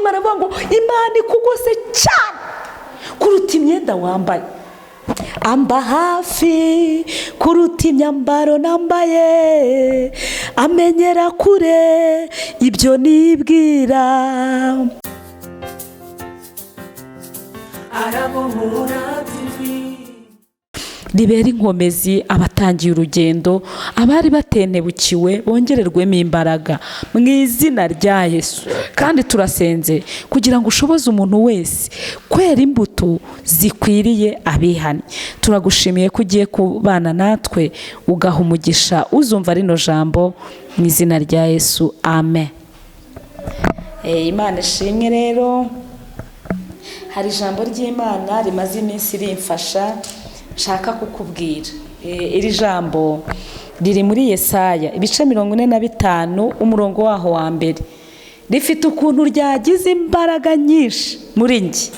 Baravuga ngo Imana ikugose cyane kuruta imyenda wambaye. Amba hafi kuruta imyambaro nambaye, amenyera kure ibyo nibwira. Ribera inkomezi abatangiye urugendo, abari batentebukiwe bongererwemo imbaraga mu izina rya Yesu. Kandi turasenze kugira ngo ushoboze umuntu wese kwera imbuto zikwiriye abihannye. Turagushimiye ko ugiye kubana natwe, ugaha umugisha uzumva rino jambo mu izina rya Yesu, amen. Imana ishimwe. Rero hari ijambo ry'Imana rimaze iminsi rimfasha, nshaka kukubwira. Iri jambo riri muri Yesaya ibice 45, umurongo waho wa mbere. Rifite ukuntu ryagize imbaraga nyinshi muri njye.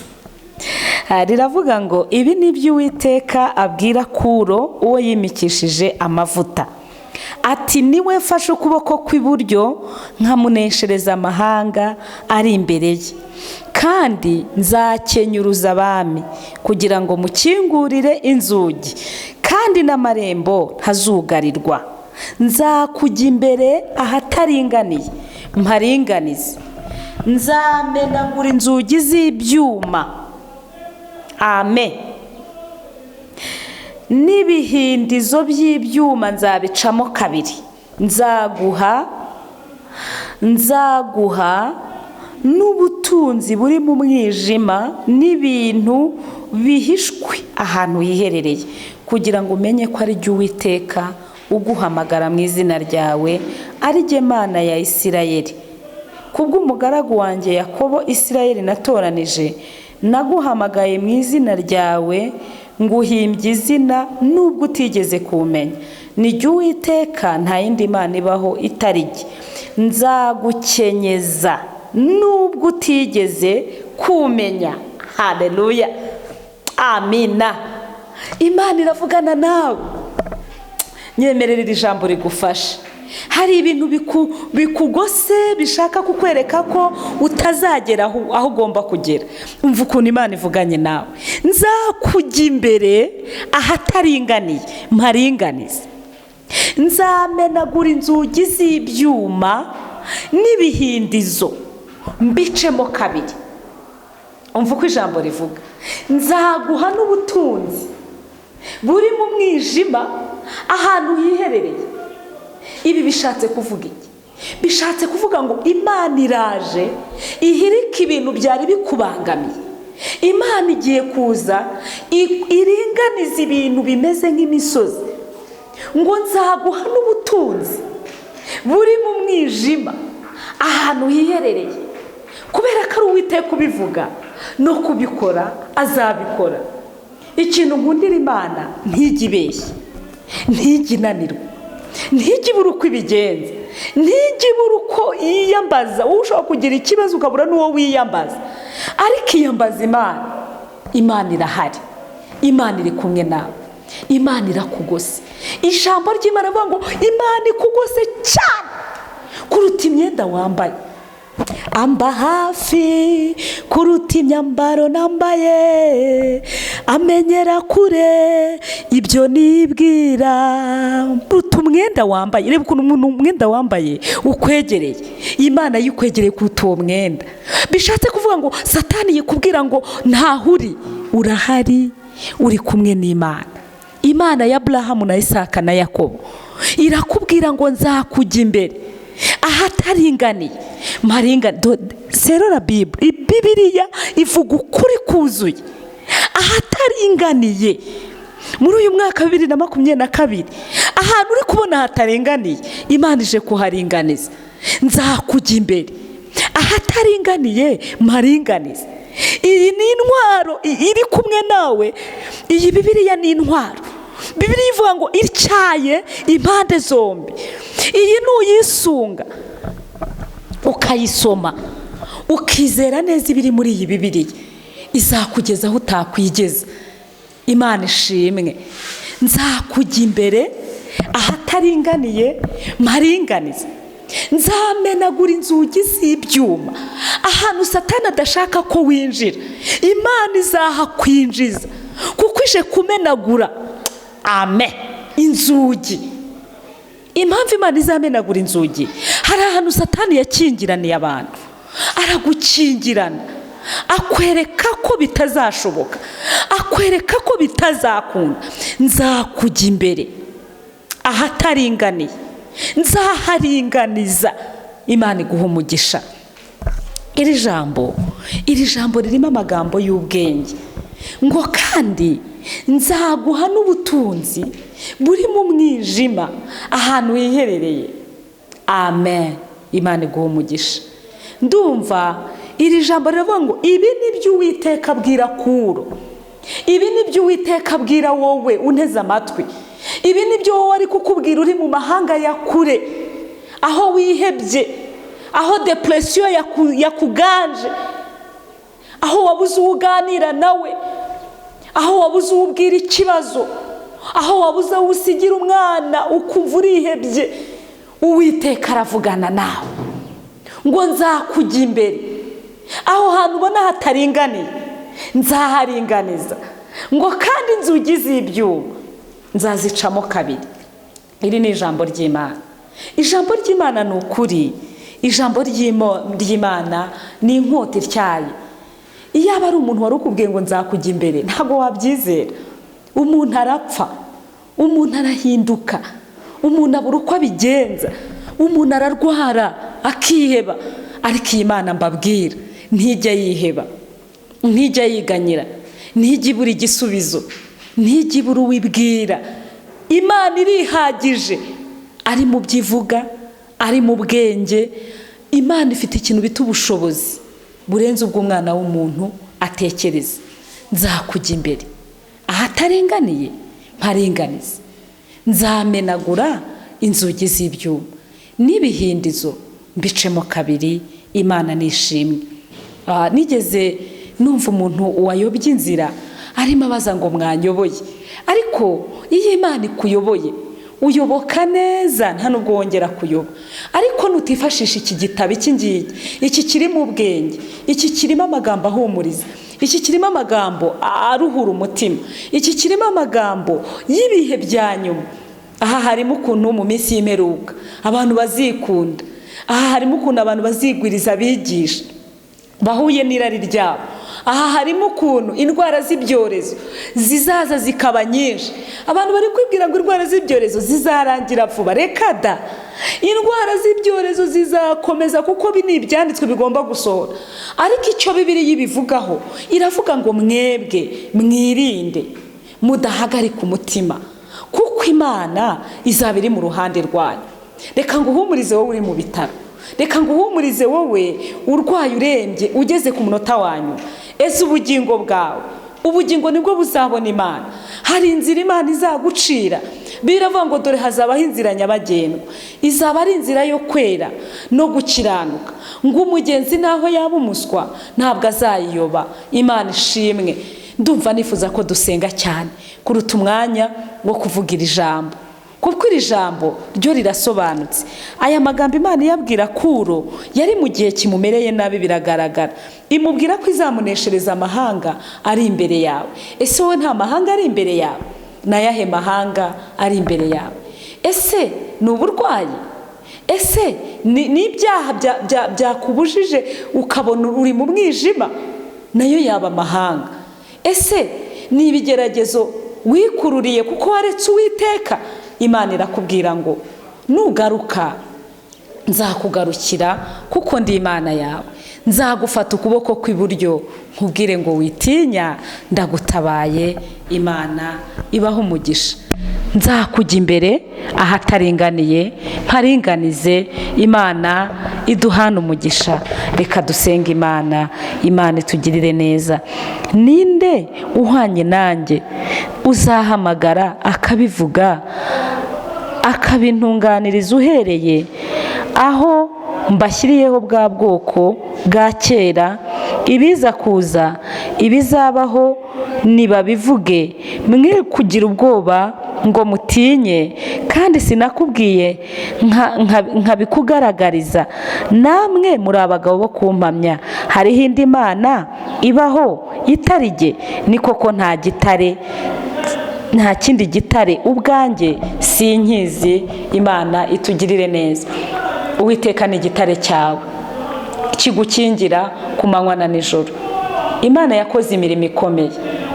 Riravuga ngo: "Ibi ni byo Uwiteka abwira Kuro, uwo yimikishije amavuta, ati: 'Niwe mfashe ukuboko kw'iburyo nkamuneshereza amahanga ari imbere ye, kandi nzakenyuruza abami kugira ngo mukingurire inzugi, kandi n'amarembo ntazugarirwa. Nzakujya imbere ahataringaniye mparinganize, nzamenagura inzugi z'ibyuma, amen, n'ibihindizo by'ibyuma nzabicamo kabiri. Nzaguha n'ubutunzi buri mu mwijima n'ibintu bihishwe ahantu hiherereye, kugira ngo umenye ko ari jye Uwiteka uguhamagara mu izina ryawe, ari jye Mana ya Isirayeli. Kubw'umugaragu wanjye Yakobo, Isirayeli natoranije, naguhamagaye mu izina ryawe, nguhimbye izina nubwo utigeze kumenya. Ni jye Uwiteka, nta yindi Mana ibaho itari jye. Nzagukenyeza nubwo utigeze kumenya.'" Haleluya, amina. Imana iravugana nawe. Nyemerera iri jambo rigufashe. Hari ibintu bikugose, bishaka kukwereka ko utazagera aho ugomba kugera. Umva ukuntu Imana ivuganye nawe: "Nzakujya imbere ahataringaniye mparinganize, nzamenagura inzugi z'ibyuma n'ibihindizo mbicemo kabiri." Umva uko ijambo rivuga: "Nzaguha n'ubutunzi buri mu mwijima, ahantu hiherereye." Ibi bishatse kuvuga iki? Bishatse kuvuga ngo Imana iraje ihirike ibintu byari bikubangamiye. Imana igiye kuza iringaniza ibintu bimeze nk'imisozi. Ngo: "Nzaguha n'ubutunzi buri mu mwijima, ahantu hiherereye." Kubera ko ari Uwiteka ubivuga, no kubikora azabikora. Ikintu nkundira Imana, ntijya ibeshye, ntijya inanirwa, ntijya ibura uko ibigenza, ntijya ibura uko yiyambaza. Wowe ushobora kugira ikibazo ukabura n'uwo wiyambaza, ariko iyambaza Imana. Imana irahari, Imana iri kumwe nawe, Imana irakugose. Ijambo ry'Imana rivuga ngo Imana ikugose cyane kuruta imyenda wambaye. Amba hafi kuruta imyambaro nambaye, amenyera kure ibyo nibwira. Kuruta umwenda wambaye. Reba ukuntu umuntu umwenda wambaye ukwegereye, Imana yikwegereye kuruta uwo mwenda. Bishatse kuvuga ngo Satani yikubwira ngo ntaho uri, urahari, uri kumwe n'Imana. Imana ya Aburahamu na Isaka na Yakobo irakubwira ngo: "Nzakujya imbere ahataringaniye maringa." Serora Bible, Bibiriya ivuga ukuri kuzuye. Ahataringaniye muri uyu mwaka wa 2022, ahantu uri kubona hataringaniye, Imana ije kuharinganiza. "Nzakujya imbere ahataringaniye mparinganize." Iyi ni intwaro iri kumwe nawe. Iyi Bibiriya ni intwaro. Bibiriya ivuga ngo ityaye impande zombi. Iyi nuyisunga, ukayisoma, ukizera neza ibiri muri iyi Bibiriya, izakugeza aho utakwigeza. Imana ishimwe. "Nzakujya imbere ahataringaniye mparinganize, nzamenagura inzugi z'ibyuma." Ahantu Satani adashaka ko winjira, Imana izahakwinjiza kuko ije kumenagura ame inzugi. Impamvu Imana izamenagura inzugi, hari ahantu Satani yakingiraniye abantu, aragukingirana, akwereka ko bitazashoboka, akwereka ko bitazakunda. Nzakujya imbere ahataringaniye, nzaharinganiza. Imana iguha umugisha. Iri jambo ririmo amagambo y'ubwenge, ngo kandi nzaguha n'ubutunzi buri mu mwijima ahantu hiherereye. Amen. Imana iguha umugisha. Ndumva iri jambo riravuga ngo ibi ni byo Uwiteka abwira Kuro, ibi ni byo Uwiteka abwira wowe unteze amatwi, ibi ni byo wowe ari kukubwira uri mu mahanga ya kure, aho wihebye, aho depresiyo yakuganje, aho wabuze uwo uganira nawe, aho wabuze uwo ubwira ikibazo, aho wabuze uwo usigira umwana ukumva urihebye. Uwiteka aravugana nawe ngo nzakujya imbere aho hantu ubona hataringaniye, nzaharinganiza, ngo kandi inzugi z'ibyuma nzazicamo kabiri. Iri ni ijambo ry'Imana. Ijambo ry'Imana ni ukuri. Ijambo ry'Imana ni inkota ityaye. Iyo ari umuntu wari ukubwiye ngo nzakujya imbere, ntabwo wabyizera. Umuntu arapfa, umuntu arahinduka, umuntu abura uko abigenza, umuntu ararwara akiheba. Ariko iyi Mana mbabwira ntijya yiheba, ntijya yiganyira, ntijya ibura igisubizo, ntijya ibura uwibwira. Imana irihagije, ari mu byivuga, ari mu bwenge. Imana ifite ikintu bita ubushobozi burenze ubw'umwana w'umuntu atekereza. Nzakujya imbere ahataringaniye mparinganiza, nzamenagura inzugi z'ibyuma n'ibihindizo mbicemo kabiri. Imana nishimwe. Nigeze numva umuntu wayobye inzira arimo abaza ngo mwanyoboye, ariko iyo Imana ikuyoboye uyoboka neza, nta nubwo wongera kuyoba. Ariko nutifashisha iki gitabo iki ngiki, iki kirimo ubwenge, iki kirimo amagambo ahumuriza, iki kirimo amagambo aruhura umutima, iki kirimo amagambo y'ibihe bya nyuma. Aha harimo ukuntu mu minsi y'imperuka abantu bazikunda, aha harimo ukuntu abantu bazigwiriza abigisha bahuye n'irari ryabo, aha harimo ukuntu indwara z'ibyorezo zizaza zikaba nyinshi. Abantu bari kwibwira ngo indwara z'ibyorezo zizarangira vuba. Reka da, indwara z'ibyorezo zizakomeza kuko ni ibyanditswe bigomba gusohora. Ariko icyo Bibiliya ibivugaho, iravuga ngo mwebwe mwirinde mudahagarika umutima, kuko Imana izaba iri mu ruhande rwanyu. Reka nguhumurize wowe uri mu bitaro, reka nguhumurize wowe urwaye urembye ugeze ku munota wanyu. Ese ubugingo bwawe, ubugingo nibwo buzabona Imana. Hari inzira Imana izagucira. Biravuga ngo dore hazabaho inzira nyabagendwa, izaba ari inzira yo kwera no gukiranuka, ngo umugenzi naho yaba umuswa ntabwo azayiyoba. Imana ishimwe. Ndumva nifuza ko dusenga cyane kuruta umwanya wo kuvuga iri jambo, kuko iri jambo ryo rirasobanutse. Aya magambo Imana iyabwira Kuro yari mu gihe kimumereye nabi, biragaragara. Imubwira ko izamuneshereza amahanga ari imbere yawe. Ese wowe nta mahanga ari imbere yawe? N'ayahe mahanga ari imbere yawe? Ese ni uburwayi? Ese ni ibyaha byakubujije ukabona uri mu mwijima? Nayo yaba amahanga. Ese ni ibigeragezo wikururiye kuko waretse Uwiteka? Imana irakubwira ngo nugaruka nzakugarukira kuko ndi Imana yawe, nzagufata ukuboko kw'iburyo nkubwire ngo witinya, ndagutabaye. Imana ibaho umugisha. Nzakujya imbere ahataringaniye mparinganize. Imana iduhana umugisha. Reka dusenge Imana, Imana itugirire neza. Ninde uhwanye nanjye uzahamagara akabivuga akabintunganiriza uhereye aho mbashyiriyeho bwa bwoko bwa kera? Ibiza kuza, ibizabaho nibabivuge, mwe kugira ubwoba ngo mutinye, kandi sinakubwiye nkabikugaragariza. Namwe muri abagabo bo kumpamya. Hariho indi mana ibaho itari jye? Ni koko nta gitare, nta kindi gitare, ubwanjye sinkizi. Imana itugirire neza. Uwiteka ni igitare cyawe kigukingira ku manywa na nijoro. Imana yakoze imirimo ikomeye.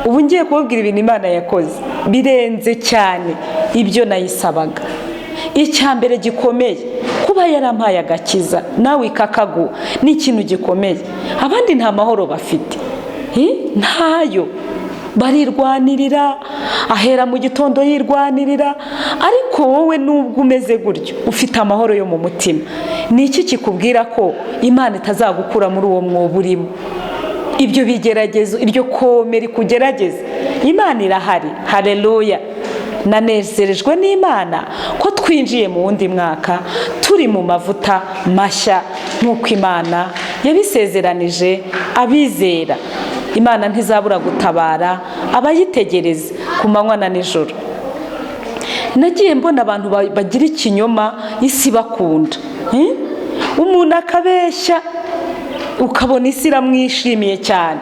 Ubu ngiye kubabwira ibintu Imana yakoze birenze cyane ibyo nayisabaga. Icya mbere gikomeye, kuba yarampaye agakiza nawe ikakaguha, ni ikintu gikomeye. Abandi nta mahoro bafite, ntayo, barirwanirira, ahera mu gitondo yirwanirira. Ariko wowe nubwo umeze gutyo, ufite amahoro yo mu mutima. Ni iki kikubwira ko Imana itazagukura muri uwo mwobo urimo, ibyo bigeragezo, iryo kome rikugerageza? Imana irahari. Hareruya! Nanezerejwe n'Imana ko twinjiye mu wundi mwaka turi mu mavuta mashya, nk'uko Imana yabisezeranije abizera. Imana ntizabura gutabara abayitegereza ku manywa na nijoro. Nagiye mbona abantu bagira ikinyoma, isi bakunda. Umuntu akabeshya, ukabona isi iramwishimiye cyane,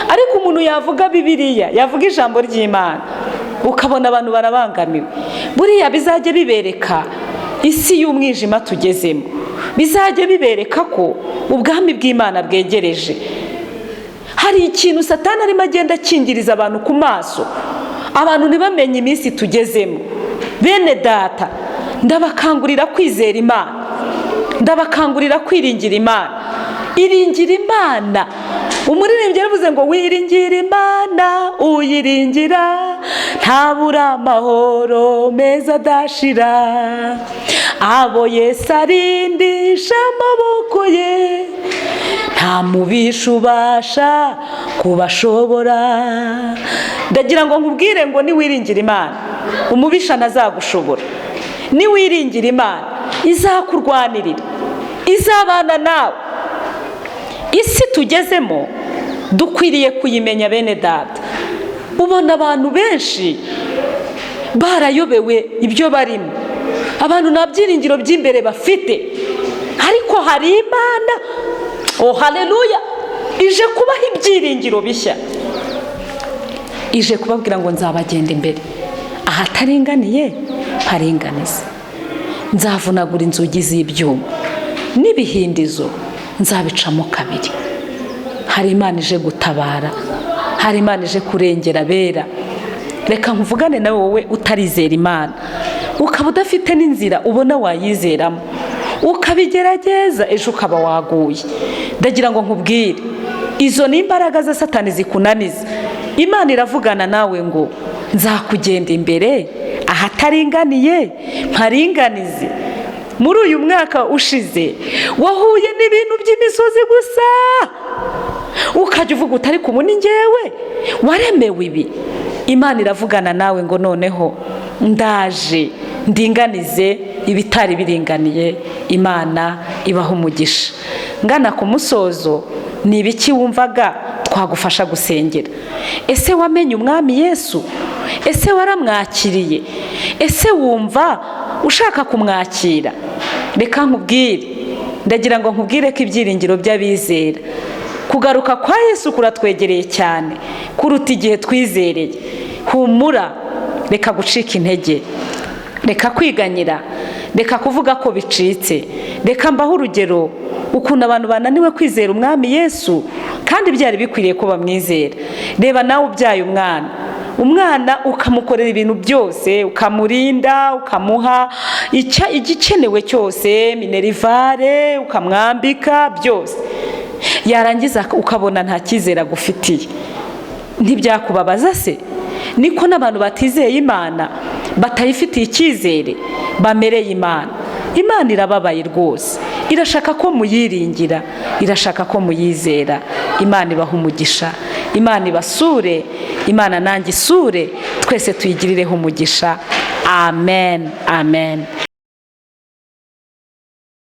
ariko umuntu yavuga Bibiliya, yavuga ijambo ry'Imana, ukabona abantu barabangamiwe. Buriya bizajya bibereka isi y'umwijima tugezemo, bizajya bibereka ko ubwami bw'Imana bwegereje. Hari ikintu Satani arimo agenda akingiriza abantu ku maso, abantu ntibamenye iminsi tugezemo. Bene Data, ndabakangurira kwizera Imana, ndabakangurira kwiringira Imana. Iringira Imana. Umuririmbyi yaravuze ngo: "Wiringira Imana, uyiringira ntabura amahoro meza adashira. Abo Yesu arindisha amaboko ye, nta mubisha ubasha kubashobora." Ndagira ngo nkubwire ngo niwiringira Imana, umubisha ntazagushobora. Niwiringira Imana, izakurwanirira, izabana nawe. Isi tugezemo dukwiriye kuyimenya, bene Data. Ubona abantu benshi barayobewe ibyo barimo, abantu nta byiringiro by'imbere bafite, ariko hari Imana, oh haleluya, ije kubaha ibyiringiro bishya, ije kubabwira ngo: "Nzabagenda imbere, ahataringaniye haringaniza, nzavunagura inzugi z'ibyuma, n'ibihindizo nzabicamo kabiri." Hari Imana ije gutabara, hari Imana ije kurengera abera. Reka nkuvugane nawe, wowe utarizera Imana, ukaba udafite n'inzira ubona wayizeramo, ukabigerageza ejo ukaba waguye. Ndagira ngo nkubwire, izo ni imbaraga za Satani zikunaniza. Imana iravugana nawe ngo: "Nzakugenda imbere, ahataringaniye mparinganize." Muri uyu mwaka ushize wahuye n'ibintu by'imisozi gusa, ukajya uvuga uti: "Ariko ubu ni ngewe waremewe ibi?" Imana iravugana nawe ngo: "Noneho ndaje ndinganize ibitari biringaniye." Imana ibaha umugisha. Ngana ku musozo, ni ibiki wumvaga twagufasha gusengera? Ese wamenye Umwami Yesu? Ese waramwakiriye? Ese wumva ushaka kumwakira? Reka nkubwire, ndagira ngo nkubwire ko ibyiringiro by'abizera, kugaruka kwa Yesu kuratwegereye cyane kuruta igihe twizereye. Humura, reka gucika intege, reka kwiganyira, reka kuvuga ko bicitse. Reka mbaho urugero ukuntu abantu bananiwe kwizera Umwami Yesu kandi byari bikwiriye ko bamwizera. Reba nawe ubyaye umwana, umwana ukamukorera ibintu byose, ukamurinda, ukamuha igikenewe cyose, minerval, ukamwambika byose, yarangiza ukabona nta cyizere agufitiye, ntibyakubabaza se? Niko n'abantu batizeye Imana, batayifitiye icyizere, bamereye Imana. Imana irababaye rwose, irashaka ko muyiringira, irashaka ko muyizera. Imana ibaha umugisha, Imana ibasure, Imana nanjye isure, twese tuyigirireho umugisha. Amen, amen.